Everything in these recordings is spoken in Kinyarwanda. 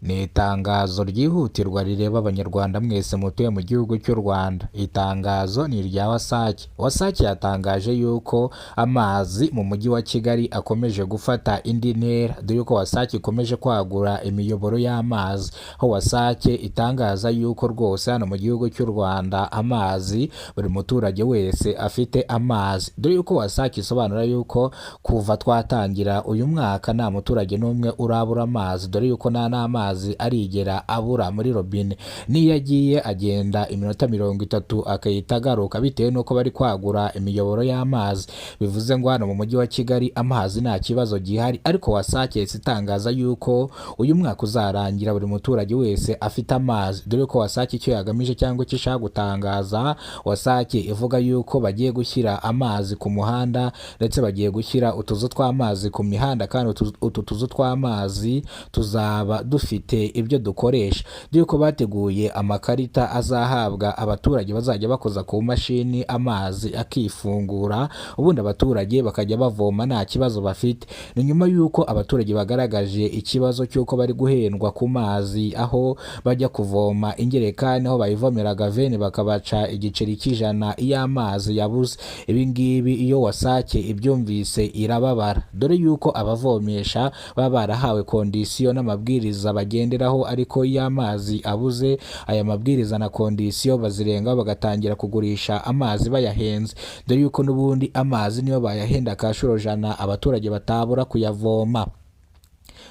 Ni itangazo ryihutirwa rireba Abanyarwanda mwese mutuye mu gihugu cy'u Rwanda. Itangazo ni irya WASAC. WASAC yatangaje yuko amazi mu mujyi wa Kigali akomeje gufata indi ntera, dore ko WASAC ikomeje kwagura imiyoboro y'amazi, aho WASAC itangaza yuko rwose hano mu gihugu cy'u Rwanda amazi buri muturage wese afite amazi, dore yuko WASAC isobanura yuko kuva twatangira uyu mwaka nta muturage n'umwe urabura amazi, dore yuko nta n'amazi arigera abura muri robine, n'iyo agiye agenda iminota 30 akahita agaruka bitewe n'uko bari kwagura imiyoboro y'amazi. Bivuze ngo hano mu mujyi wa Kigali amazi nta kibazo gihari, ariko WASAC yahise itangaza yuko uyu mwaka uzarangira buri muturage wese afite amazi, dore ko WASAC icyo yagamije cyangwa icyo ishaka gutangaza, WASAC ivuga yuko bagiye gushyira amazi ku muhanda ndetse bagiye gushyira utuzu tw'amazi ku mihanda, kandi utu tuzu tw'amazi tuzaba dufite ibyo dukoresha, dore ko bateguye amakarita azahabwa abaturage bazajya bakoza ku mashini amazi akifungura, ubundi abaturage bakajya bavoma nta kibazo bafite. Ni nyuma y'uko abaturage bagaragaje ikibazo cy'uko bari guhendwa ku mazi, aho bajya kuvoma ingerekani aho bayivomeraga veni bakabaca igiceri cy'100 iyo amazi yabuze. Ibi ngibi iyo WASAC ibyumvise irababara, dore yuko abavomesha baba barahawe condition n'amabwiriza bagenderaho, ariko iyo amazi abuze aya mabwiriza na condition bazirengaho bagatangira kugurisha amazi bayahenze, dore yuko n'ubundi amazi niyo bayahenda akashuro 100 abaturage batabura kuyavoma.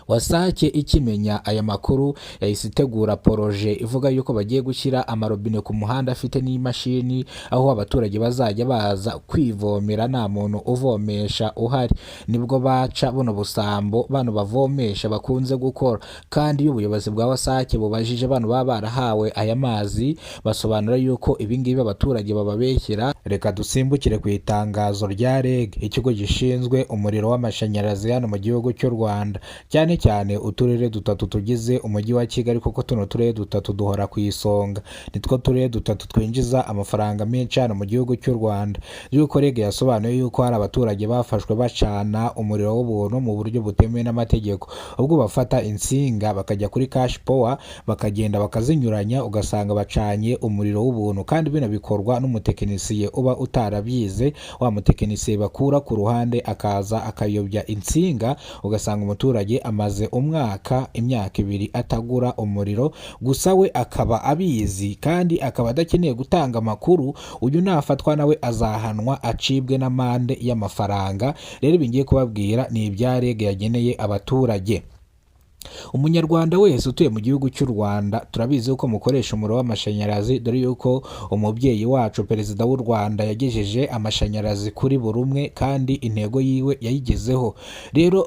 WASAC ikimenya aya makuru yahise itegura projet ivuga yuko bagiye gushyira amarobine ku muhanda afite n'imashini, aho abaturage bazajya baza kwivomera nta muntu uvomesha uhari. Nibwo baca buno busambo bano bavomesha bakunze gukora, kandi iyo ubuyobozi bwa WASAC bubajije bano baba barahawe aya mazi basobanura yuko ibingibi abaturage bababeshyera. Reka dusimbukire ku itangazo rya REG, ikigo gishinzwe umuriro w'amashanyarazi hano mu gihugu cy'u Rwanda, cyane cyane uturere dutatu tugize umujyi wa Kigali, kuko tuno turere dutatu duhora ku isonga, nitwo turere dutatu twinjiza amafaranga menshi hano mu gihugu cy'u Rwanda. Yuko REG yasobanuye yuko hari abaturage bafashwe bacana umuriro w'ubuntu mu buryo butemewe n'amategeko, ubwo bafata insinga bakajya kuri cash power bakagenda bakazinyuranya, ugasanga bacanye umuriro w'ubuntu, kandi bino bikorwa n'umutekinisiye uba utarabyize, wa mutekinisiye bakura ku ruhande akaza akayobya insinga, ugasanga umuturage amaze umwaka, imyaka 2 atagura umuriro, gusa we akaba abizi kandi akaba adakeneye gutanga amakuru. Uyu nafatwa nawe azahanwa acibwe n'amande y'amafaranga. Rero ibi ngiye kubabwira ni ibya REG yageneye abaturage. Umunyarwanda wese utuye mu gihugu cy'u Rwanda, turabizi ko mukoresha umuriro w'amashanyarazi, dore yuko umubyeyi wacu perezida w'u Rwanda yagejeje amashanyarazi kuri buri umwe kandi intego yiwe yayigezeho.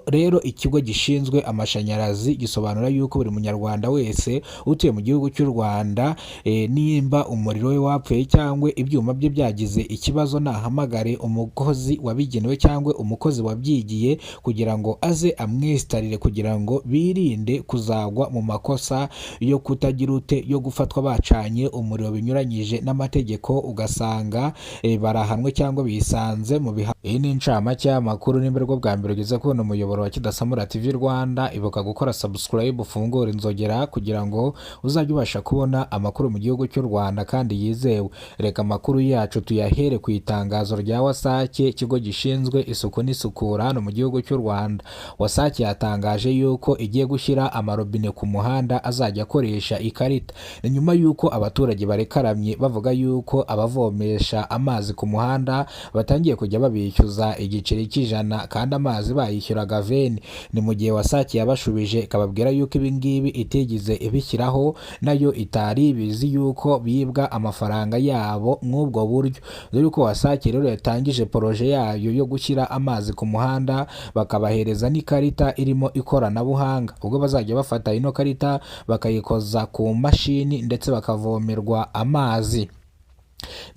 Rero ikigo gishinzwe amashanyarazi gisobanura yuko buri munyarwanda wese utuye mu gihugu cy'u Rwanda, nimba umuriro we wapfuye cyangwa ibyuma bye byagize ikibazo, nahamagare umukozi wabigenewe cyangwa umukozi wabyigiye kugira ngo aze amwesitarire, kugira ngo birinde kuzagwa mu makosa yo kutagira ute, yo gufatwa bacanye umuriro binyuranyije n'amategeko, ugasanga barahanwe cyangwa bisanze mu biha. Iyi ni incamake y'amakuru. Nimba aribwo bwa mbere ugeze kubona umuyoboro wa Kidasamura TV Rwanda, ibuka gukora subscribe, ufungure inzogera kugira ngo uzajye ubasha kubona amakuru mu gihugu cy'u Rwanda kandi yizewe. Reka amakuru yacu tuyahere ku itangazo rya WASAC, ikigo gishinzwe isuku n'isukura hano mu gihugu cy'u Rwanda. WASAC yatangaje yuko igiye gushyira amarobine ku muhanda azajya akoresha ikarita. Ni nyuma y'uko abaturage barekaramye bavuga yuko abavomesha amazi ku muhanda batangiye kujya babishyuza igiceri cy'100 kandi amazi bayishyuraga veni. Ni mu gihe WASAC yabashubije ikababwira yuko ibi ngibi itigeze ibishyiraho, nayo itari ibizi yuko bibwa amafaranga yabo mw'ubwo buryo. Dore ko WASAC rero yatangije projet yayo yo gushyira amazi ku muhanda, bakabahereza n'ikarita irimo ikoranabuhanga, ubwo bazajya bafata ino karita bakayikoza ku mashini ndetse bakavomerwa amazi.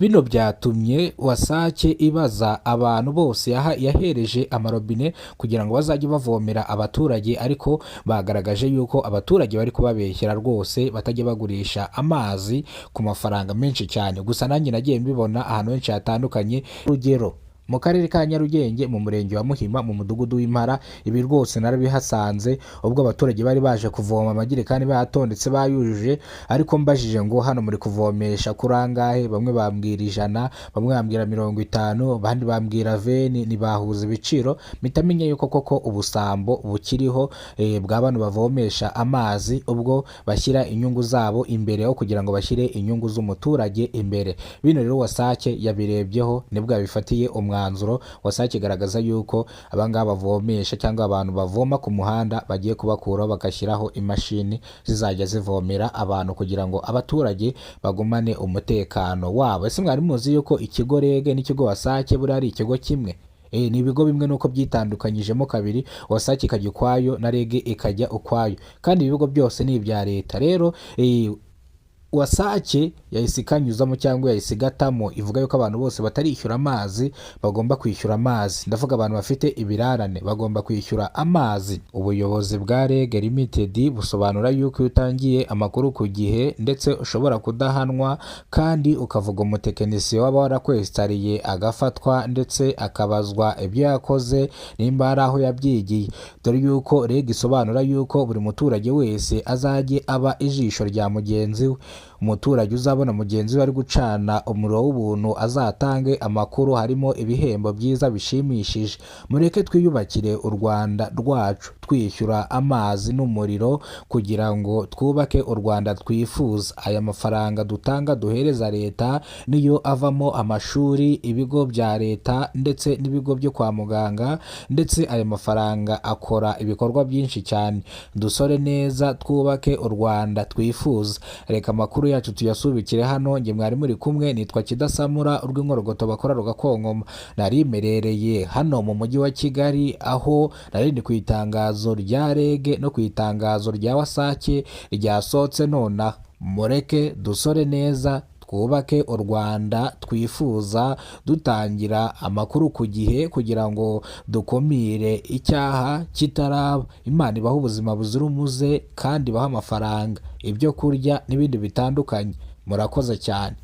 Bino byatumye WASAC ibaza abantu bose yahereje amarobine kugira ngo bazajye bavomera abaturage, ariko bagaragaje yuko abaturage bari kubabeshyera rwose, batajya bagurisha amazi ku mafaranga menshi cyane. Gusa nanjye nagiye mbibona ahantu henshi hatandukanye. Urugero, Mu karere ka Nyarugenge, mu murenge wa Muhima, mu mudugudu w'Impara, ibi rwose narabihasanze ubwo abaturage bari baje kuvoma, amajerekani bayatondetse bayujuje. Ariko mbajije ngo hano muri kuvomesha kuri angahe, bamwe bambwira 100, bamwe bambwira 50, abandi bambwira 20, ntibahuza ibiciro. Mpita menya yuko koko ubusambo bukiriho bwa bano bavomesha amazi, ubwo bashyira inyungu zabo imbere aho kugira ngo bashyire inyungu z'umuturage imbere. Bino rero WASAC yabirebyeho, nibwo yabifatiye umwanzuro. WASAC igaragaza yuko abangaba bavomesha cyangwa abantu bavoma ku muhanda bagiye kubakuraho, bagashyiraho imashini zizajya zivomera abantu kugira ngo abaturage bagumane umutekano wabo. Ese mwari muzi yuko ikigo REG n'ikigo WASAC buriya ari ikigo kimwe? Ni ibigo bimwe nuko byitandukanyijemo kabiri, WASAC ikajya ukwayo na REG ikajya ukwayo, kandi ibigo byose ni ibya leta. Rero WASAC yahise ikanyuzamo cyangwa yahise igatamo, ivuga yuko abantu bose batarishyura amazi bagomba kwishyura amazi. Ndavuga abantu bafite ibirarane bagomba kwishyura amazi. Ubuyobozi bwa REG Limited busobanura yuko iyo utangiye amakuru ku gihe ndetse ushobora kudahanwa, kandi ukavuga umutekinisiye waba warakwesitariye agafatwa ndetse akabazwa ibyo yakoze nimba hari aho yabyigiye. Dore yuko REG isobanura yuko buri muturage wese azajye aba ijisho rya mugenzi we. Umuturage uzabona mugenzi we ari gucana umuriro w'ubuntu azatange amakuru, harimo ibihembo byiza bishimishije. Mureke twiyubakire u Rwanda rwacu twishyura amazi n'umuriro kugira ngo twubake u Rwanda twifuza. Aya mafaranga dutanga duhereza leta niyo avamo amashuri, ibigo bya leta ndetse n'ibigo byo kwa muganga, ndetse aya mafaranga akora ibikorwa byinshi cyane. Dusore neza twubake u Rwanda twifuza. Reka amakuru yacu tuyasubikire hano. Njye mwari muri kumwe nitwa Kidasamura urw'inkorogoto bakora rugakonkoma. Nari merereye hano mu mujyi wa Kigali, aho nari ndi ku itangazo rya REG no ku itangazo rya WASAC ryasohotse nonaha. Mureke dusore neza twubake u Rwanda twifuza, dutangira amakuru ku gihe kugira ngo dukumire icyaha kitaraba. Imana ibahe ubuzima buzira umuze kandi ibahe amafaranga, ibyo kurya n'ibindi bitandukanye. Murakoze cyane.